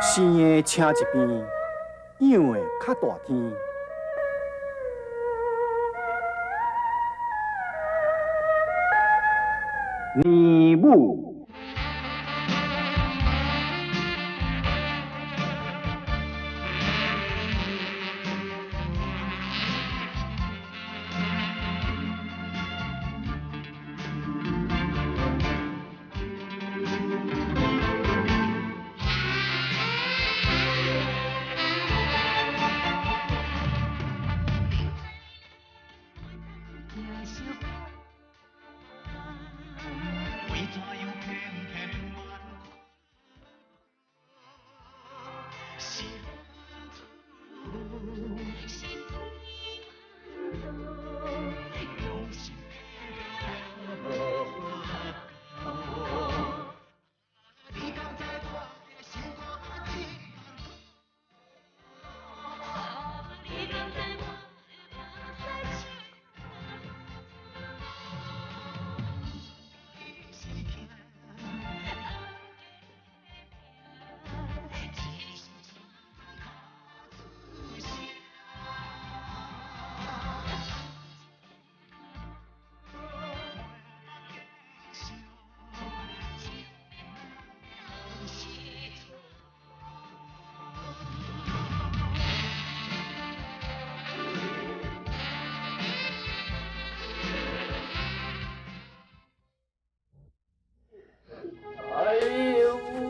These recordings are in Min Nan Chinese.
生的晟一边，養的較大天。年母。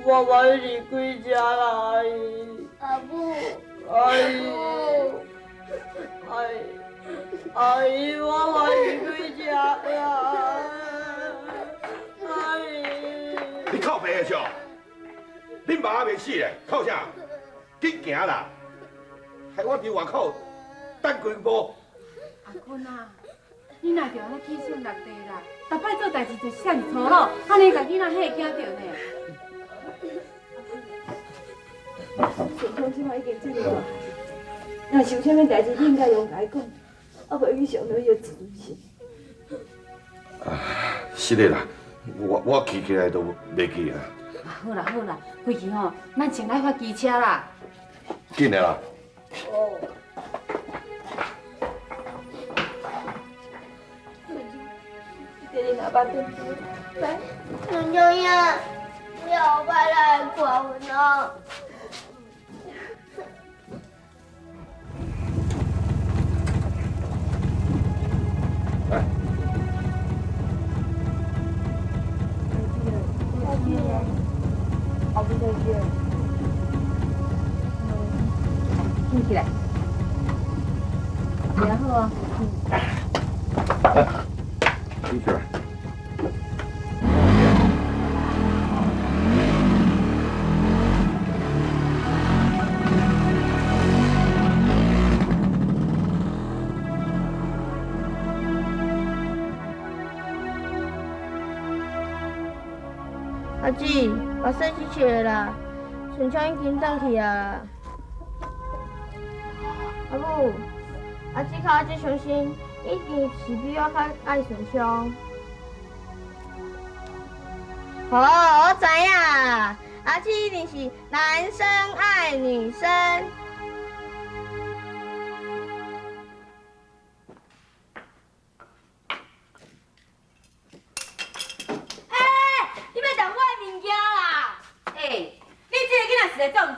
我爱离开这啦，阿姨。阿母。阿姨。阿姨，阿姨，我爱离开这啦。阿姨。你哭白的笑，恁妈还袂死咧，哭啥？紧行啦！害我伫外口等规晡。阿坤啊，你若著按呢起身落地啦，逐摆做代志就是遮尔粗鲁，按呢共囡仔吓惊著呢。顺昌这摆已经这么大，若是有啥物代志，你应该拢共伊讲，啊，袂去伤到伊的自尊心。啊，是的啦，我记起来都袂记啊。好啦好啦，回去吼，咱先来发机车啦。紧的啦。哦。你伫恁阿爸转来。陈小燕，你后摆来看阮哦。来。再见。后边再见。进起来。然后啊。进去。阿姊，我洗起笑的啦，顺昌已经转去啊。阿母，阿姊较这伤心，一定是比我较爱顺昌。哦，我知影，阿姊一定是男生爱女生。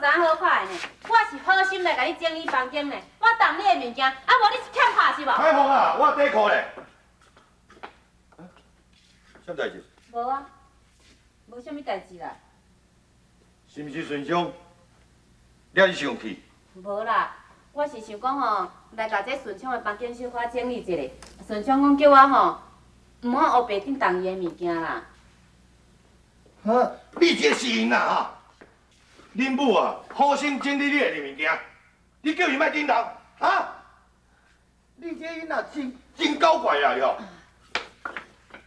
好看的呢，我是好心来共你整理房间呢，我动你的物件，啊无你是欠拍是无？开放啊，我底裤咧。啥物代志？无啊，无啥物代志啦。是毋是顺昌？你还是生气？无啦，我是想讲吼，来共这顺昌的房间小可整理一下。顺昌讲叫我吼，毋好乌白振动伊的物件啦。哈，你这是因啦哈！恁母啊，好心整理你的物件，你叫伊莫振动，哈？你这囡仔真真搞怪啊！哟。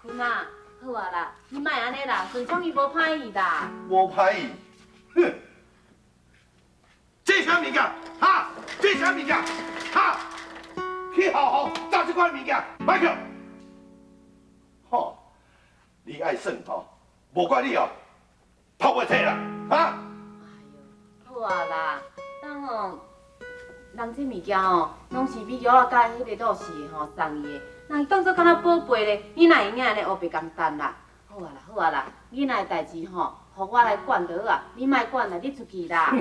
坤啊，好啊啦，你莫按呢啦，顺昌伊无歹意啦。无歹意，哼！这啥物件？哈？这啥物件？哈？去好好炸这款物件，莫去。吼，你爱耍吼，无怪你哦，头袂切啦，哈？好好啊啦，等吼，人這物件吼，攏是美玉仔佮彼个老師吼送伊的，人伊當做敢若寶貝咧，你哪會用按呢烏白共擔啦？好啊啦，好啊啦，囡仔的代誌吼，予我來管就好啊，你莫管啦，你出去啦。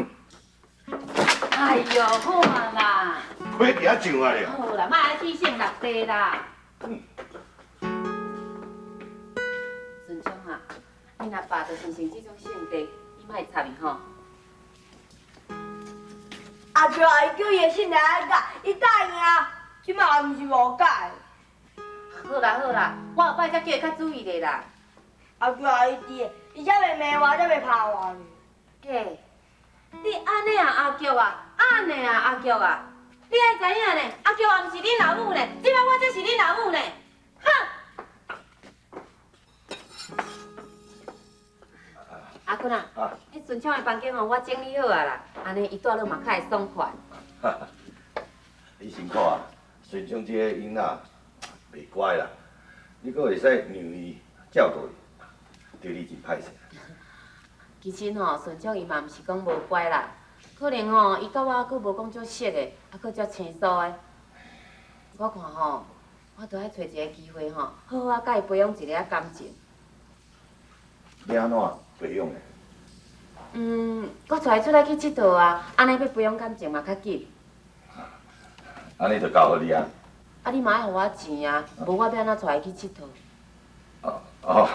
哎喲，好啊啦。火伫遐上啊咧。好啦，莫愛去性落地啦。順昌啊，恁阿爸就是像這種性格，你莫插伊吼。阿舅啊，伊叫伊的姓來愛改，伊答應啊，這馬毋是無改。好啦好啦，我後擺才叫伊較注意咧啦。阿舅啊，伊佇，伊才袂罵我，才袂拍我咧。欸，你按呢啊，阿玉啊，按呢啊，阿玉啊，你愛知影呢？阿玉啊，毋是恁老母呢，這擺我才是恁老母呢。哼！阿坤啊，彼順昌的房間哦，我整理好啊啦，按呢伊蹛落嘛較會爽快。你辛苦啊，順昌這个囡仔袂乖啦，你閣會使讓伊照顧伊，對你真歹勢。其實吼，順昌伊嘛毋是講無乖啦，可能吼伊佮我閣無講足熟的，啊閣遮生疏的。我看吼，我著愛揣一个機會吼，好好仔佮伊培養一下感情。欲按怎培養呢？嗯，我帶伊出來去𨑨迌啊，按呢欲培養感情嘛較緊。按呢就交予你啊。啊，你嘛愛予我錢啊，無我欲按怎帶伊去𨑨迌？哦哦。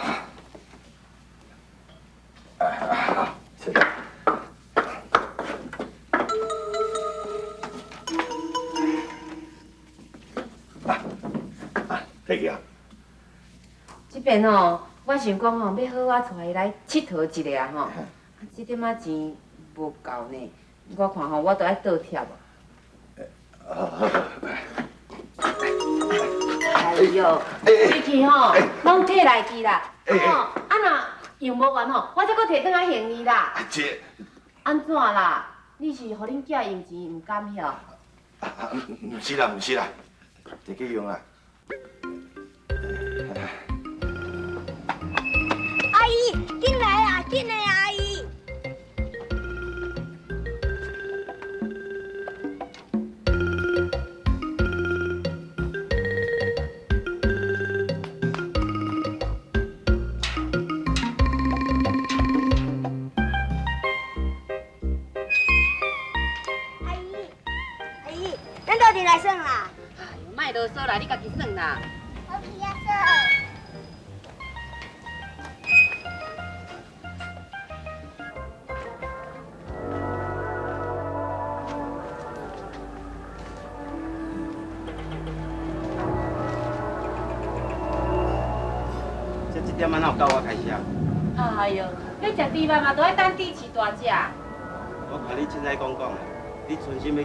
啊，謝謝。啊啊，提去啊。這邊吼，我想講吼，欲好好帶伊來𨑨迌一下吼。啊，這點仔錢無夠呢，我看吼，我著愛倒貼。哎喲，你去吼，攏摕來去啦。吼，啊若用無完吼，我再閣提轉來還你啦。這按怎啦？你是予恁囝用錢毋甘曉？毋是啦，毋是啦，摕去用啦。阿姨，緊來啦，緊來啊，阿姨。阿姨，阿姨，咱鬥陣來耍啦。哎喲，莫囉嗦啦，你家己耍啦。我去遐耍。這這點仔哪有夠我開銷？哎喲，欲食豬肉嘛，都愛等豬飼大隻。我看你凊彩講講的，你存心欲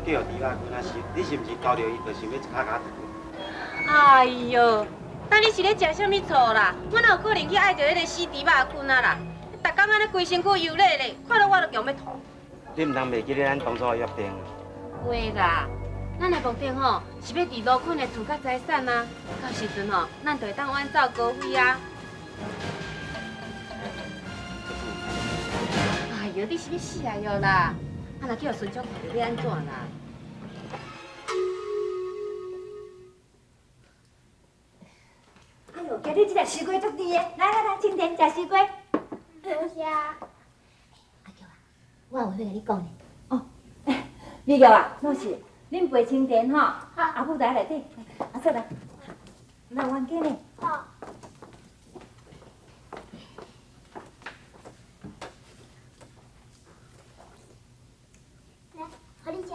叫豬肉棍仔收，你是毋是交著伊，就想欲一跤共我斷？哎喲，那你是咧食啥物醋啦？我哪有可能去愛著彼个死豬肉棍仔啦？逐工按呢規身軀油膩咧，看到我就強欲吐。你毋通袂記得咱當初的約定。會啦，咱的目的吼是欲佇盧坤的厝佮財產啊，到時陣吼，咱就會當遠走高飛啊。哎喲，你是欲死啊喲啦！啊，若去予順昌看著欲按怎啦？哎喲，今日這隻西瓜足甜的，來來來，青田食西瓜。多謝。阿玉啊，我有話欲共你講呢。哦，美玉啊，老師，恁陪青田吼，阿母佇內底，阿嫂來，咱冤家呢？好。來，予你食。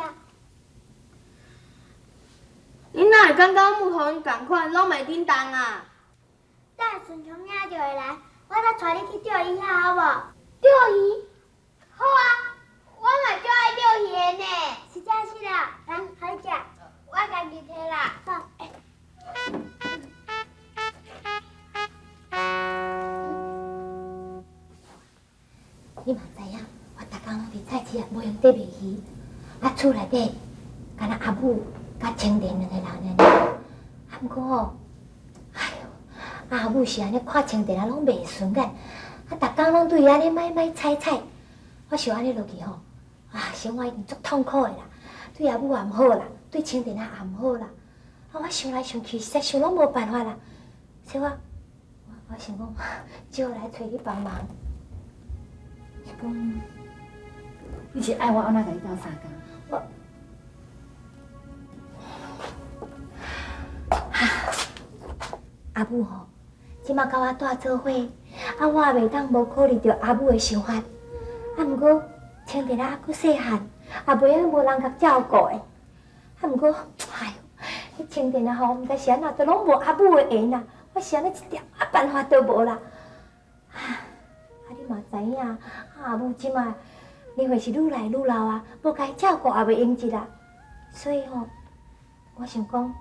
你哪會感覺木頭𪜶仝款，攏袂振動啊？等下順昌仔就會來，我再帶你去釣魚遐好無？釣魚？好啊，我嘛足愛釣魚的呢。實在是啦，來，予你食，我家己提啦。好。你嘛知影，我逐工攏佇菜市仔無閒綴賣魚，啊厝內底干焦阿母佮青田兩个人爾爾。啊，毋過吼，哎喲，阿母是按呢看青田啊，攏袂順眼，啊，逐工攏對伊按呢歹歹睬睬。我想按呢落去吼，啊，生活已經足痛苦的啦，對阿母也毋好啦，對清田仔也毋好啦。啊，我想來想去，實在想攏無辦法啦，所以我想講，只好來揣你幫忙。是講，你是愛我按怎共你鬥相共？我，阿母吼，這馬佮我住做伙，啊，我也袂當無考慮著阿母的想法。啊，毋過清田仔猶閣細漢，也袂曉無人共照顧的。啊，毋過，哎喲，彼清田仔吼，毋知是按怎，都攏無阿母的緣啊！我是按呢一點仔辦法都無啦。啊，你嘛知影，啊阿母這馬年歲是愈來愈老啊，無共伊照顧也袂用得啦。所以吼，我想講，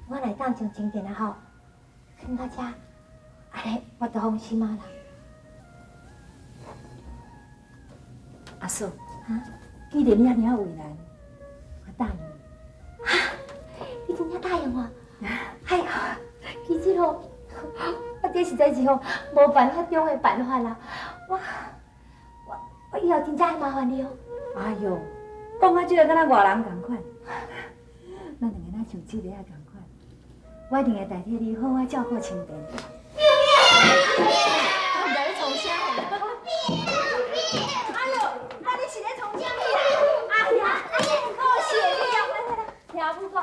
我若會當將清田仔吼，囥佇遮，按呢我就放心啊啦。阿嫂，啊，既然你按呢仔為難，我答應你。哈，你真正答應我？哎呀，其實吼，我這實在是吼無辦法中的辦法啦。我以後真正愛麻煩你哦。哎喲，講啊這个敢若外人仝款，咱兩个若像這个仔仝款，我一定會代替你好好照顧清田。我毋知咧創啥吼。哎喲，啊你是咧創啥物啦？哎呀，好謝你啊！聽阿母講，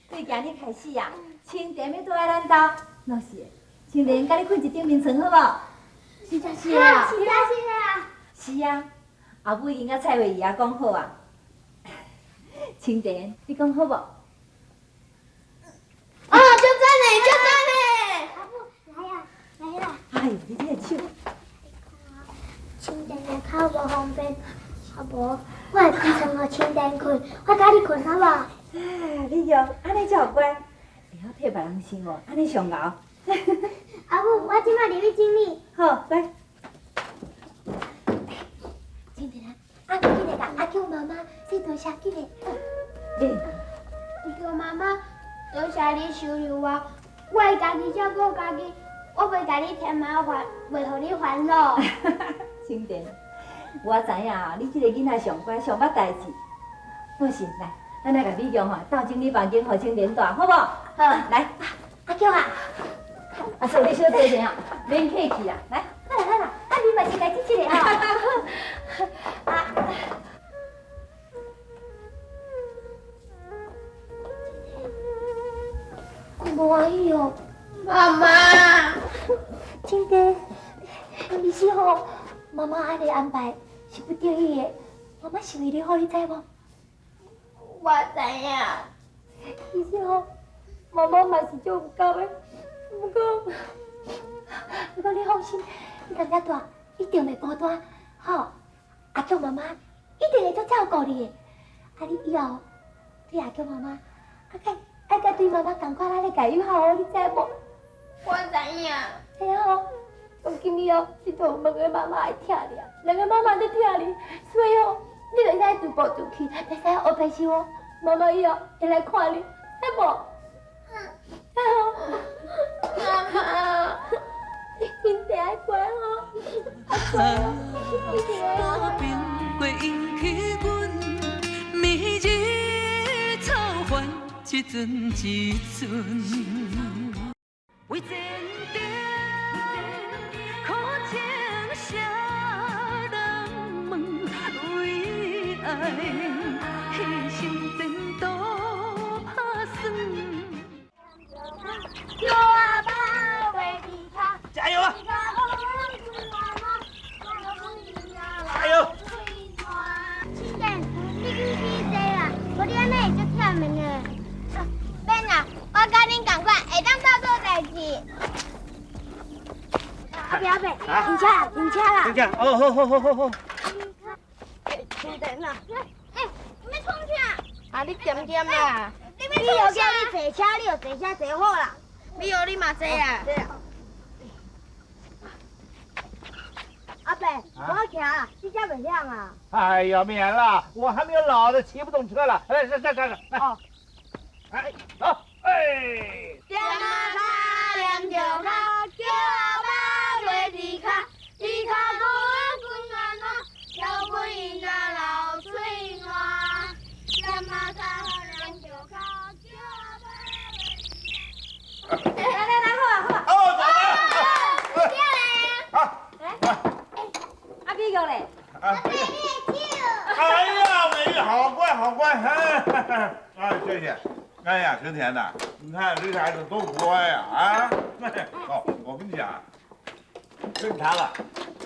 對今日開始啊，清田欲蹛佇咱兜，老師，清田佮你睏一頂眠床好無？是真是啊，是真是啊。是啊，阿母已經佮蔡慧儀仔講好啊。清田，你講好無？哦，足讚的，足讚的。阿母，來啊，來啦。哎呦，你這個手。清田的跤無方便，啊無，我會鋪床予清田睏，我佮你睏好無？哎，你用按呢才有乖，會曉替別人想哦，按呢上𠢕。阿母，我這馬入去整理。好，來。清田啊，阿緊來共阿舅媽媽說多謝，緊來。阿舅媽媽，多謝你收留我，我會家己照顧家己，我袂共你添麻煩，袂予你煩惱。清田，我知影啊，你這個囡仔上乖，上捌代誌。老實來，咱來共美玉吼鬥整理房間，予清田蹛，好無？好，來，阿舅啊，阿嫂，你小坐者啊，免客氣啊，來。好啦好啦，啊你嘛是來這一個哈。啊。你無歡喜哦，媽媽。清田，其實吼，媽媽按呢安排是不得已的，媽媽是為你好，你知無？我知影。其實吼，媽媽嘛是足毋甘的，不過你放心，你佇遮蹛一定袂孤單，吼。阿舅媽媽一定會足照顧你的。啊，你以後對阿舅媽媽，啊，愛佮對媽媽仝款按呢共伊好哦，你知無？我知影。嘿啊，從今以後，你就有兩个媽媽會疼你啊，兩个媽媽咧疼你，所以哦，你袂使自暴自棄，袂使烏白想哦。媽媽以後會來看你，知無？嗯。媽媽，你一定愛乖哦，愛乖哦，一定愛。和平過引起阮暝日草原一阵一阵。為前程，苦情誰人問？為愛犧牲前途拍算。加油啊！加油！清田，你去起坐啦，無你按呢會足忝的呢。免啦，我佮恁仝款，會當鬥做代誌。阿伯阿伯，停車啦，停車啦！停車！哦，好好好好好。清田啊！欸，你欲創啥？啊，你恬恬啦！你欲叫你坐車，你就坐車坐好啦。美玉你嘛坐啊？阿伯，我騎啦，你這袂曉啊？哎呀，免了，我還沒有老的騎不動車了。來，上上上上，來，哎，走，哎。踮仔跤，踮著跤，叫阿爸袂離跤，離跤無啊滾安怎，交阮囡仔啊！我你的手。哎呀，美玉好乖好乖，哎，谢谢。哎呀，春田呐，你看这孩子多乖呀啊！哦，我跟你讲，春茶了，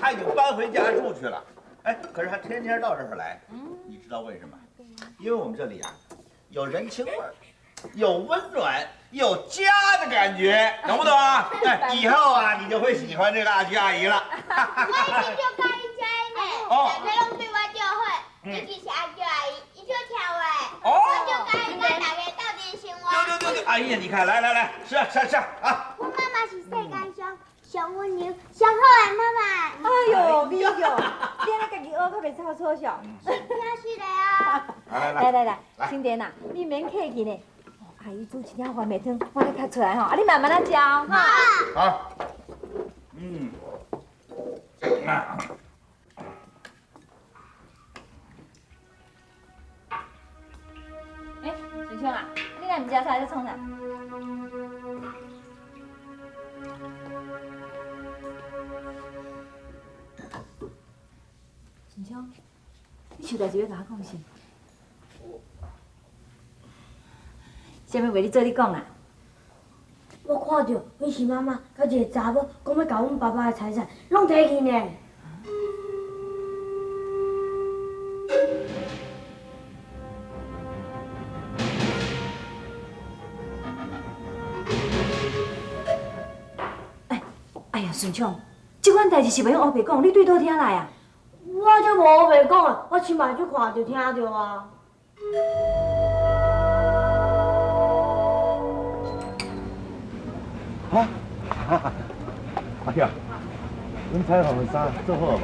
他已经搬回家住去了。哎，可是他天天到这儿来，你知道为什么？因为我们这里啊，有人情味儿，有温暖，有家的感觉，懂不懂啊？哎，以后啊，你就会喜欢这个阿菊阿姨了。我已经就佮意这呢，大家拢对我足好，尤其是阿菊阿姨，伊足听话，我就佮意佮大家斗阵生活。对对对对，哎呀，你看，来来来，吃啊吃啊吃啊！阮妈妈是世间上上温柔、上好的妈妈。哎呦，美玉，你按呢家己学，阁袂臭错相。听是的啊。来来来来，青田啊，你免客气呢。阿姨煮一领番麦汤，我咧较出来吼，啊，你慢慢仔食哦，哈。好。嗯。啊。哎，顺昌啊，你若毋食菜，咧创啥？顺昌，你有代志欲共我讲啥？啥物话你做你讲啦？我看著阮是妈妈佮一个查某讲欲共阮爸爸的财产拢提去呢。哎呀，顺昌，这款代志是袂用乌白讲，你对佗听来啊？我才无乌白讲啊，我亲目睭看著听著啊。啊！哎呀，阮彩凤的衫做好无？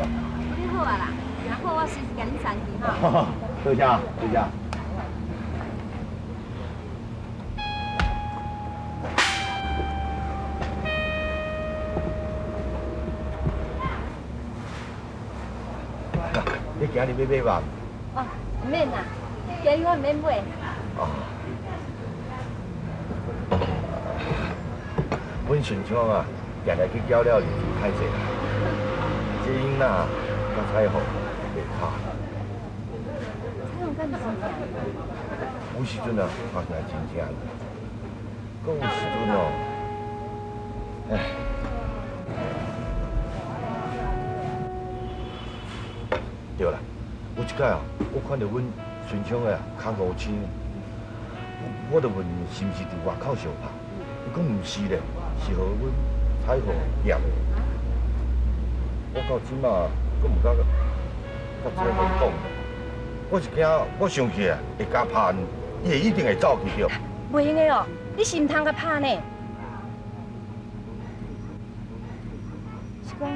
你好啊啦，若好我随时共恁送去哈。多谢，多谢。你今日欲买无？哦，毋免啦，今日我毋免买。哦。阮顺昌啊，定定去缴了日子歹势啦。这囡仔佮彩凤袂卡。彩凤敢毋是？有时阵啊，拍起来真疼，阁有时阵哦，唉。对啦，有一摆啊，我看著阮顺昌的跤乌青，我就问是毋是伫外口相拍，伊讲毋是咧，是予阮彩凤掠的。我到这马阁毋敢佮彩凤讲，我是惊我生气啊，会共拍，伊会一定会走去著。袂用的哦，你是毋通共拍呢。是讲，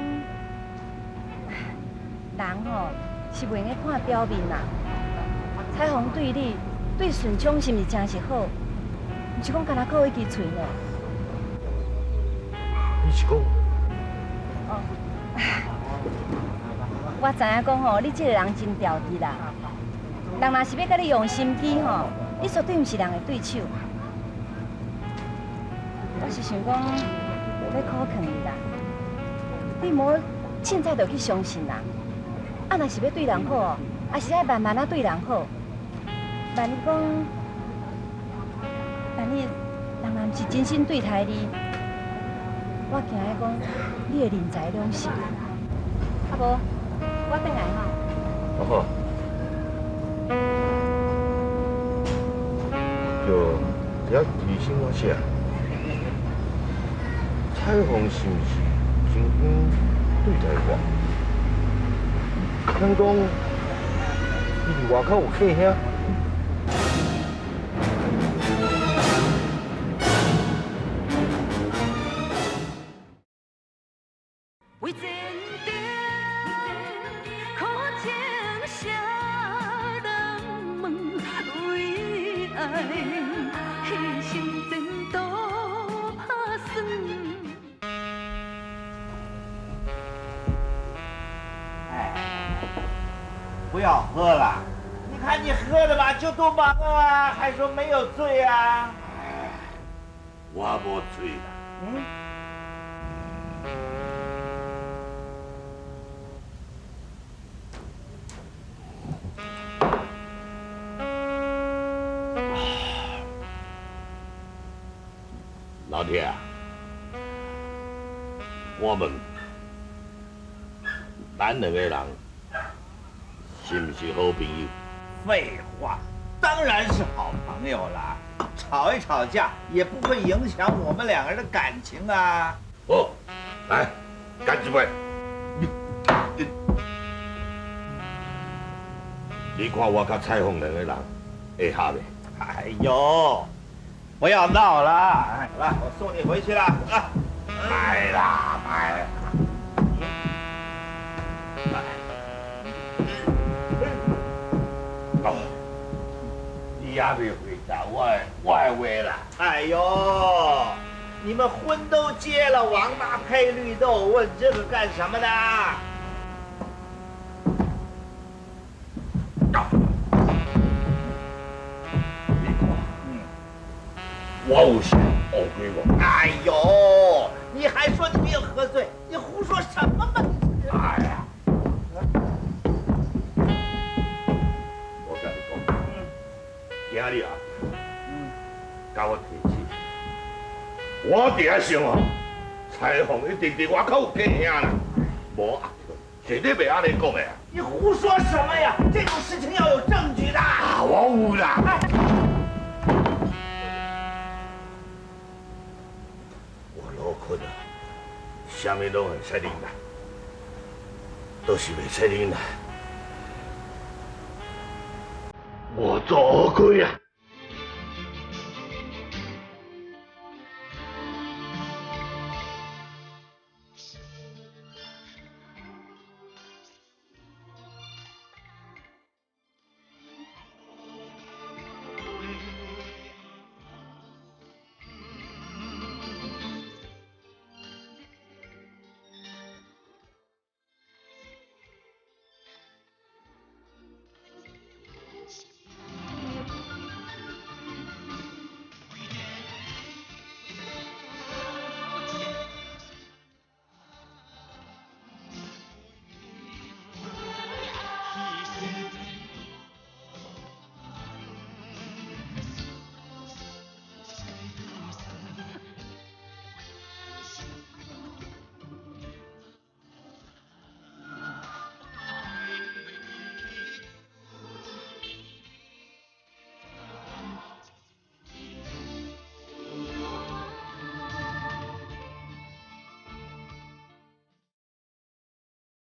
人吼是袂用得看表面啦。彩凤对你、对顺昌是毋是真是好？毋是讲干焦靠彼支喙呢？你是讲？哦，我知影讲吼，你这个人真调皮啦。人若是欲共你用心机吼，你绝对毋是人的对手。我是想讲，欲苦劝伊啦，你莫凊彩就去相信人。啊，若是欲对人好哦，也是爱慢慢仔对人好。万一讲，万一人若毋是真心对待你，我惊的讲你会人财两失。啊无，我转来吼。好。就只要提醒我啥？彩凤是毋是真心对待我？敢讲伊伫外口有客兄？为前程，苦情谁人问？为爱牺牲前途拍算。哎，不要喝了！你看你喝的吧，就多忙啊，还说没有醉啊？哎，我无醉啦。嗯。小铁，我问，咱兩個人是毋是好朋友？廢話，當然是好朋友啦。吵一吵架也不會影響我們兩個人的感情啊。好，來，乾一杯。你看我佮彩鳳兩個人會合袂？哎呦，不要鬧了，來，我送你回去了。啊，來啦，來。哦，你還未回答我的話啦？哎呦，你們婚都結了，王八配綠豆，問這個幹什麼呢？你看，我有啥烏歸無？哎呦，你還說你沒有喝醉？你胡說什麼嘛？你哎呀，我跟你講，今日啊，佮我提起，我佇遐想哦，彩鳳一定佇外口有繼兄啦，無啊，絕對袂按呢講的。你胡說什麼呀？這種事情要有證據的。啊，我有啦。我老困啊，啥物攏會使忍啦，都是袂使忍啦。我做烏龜啊！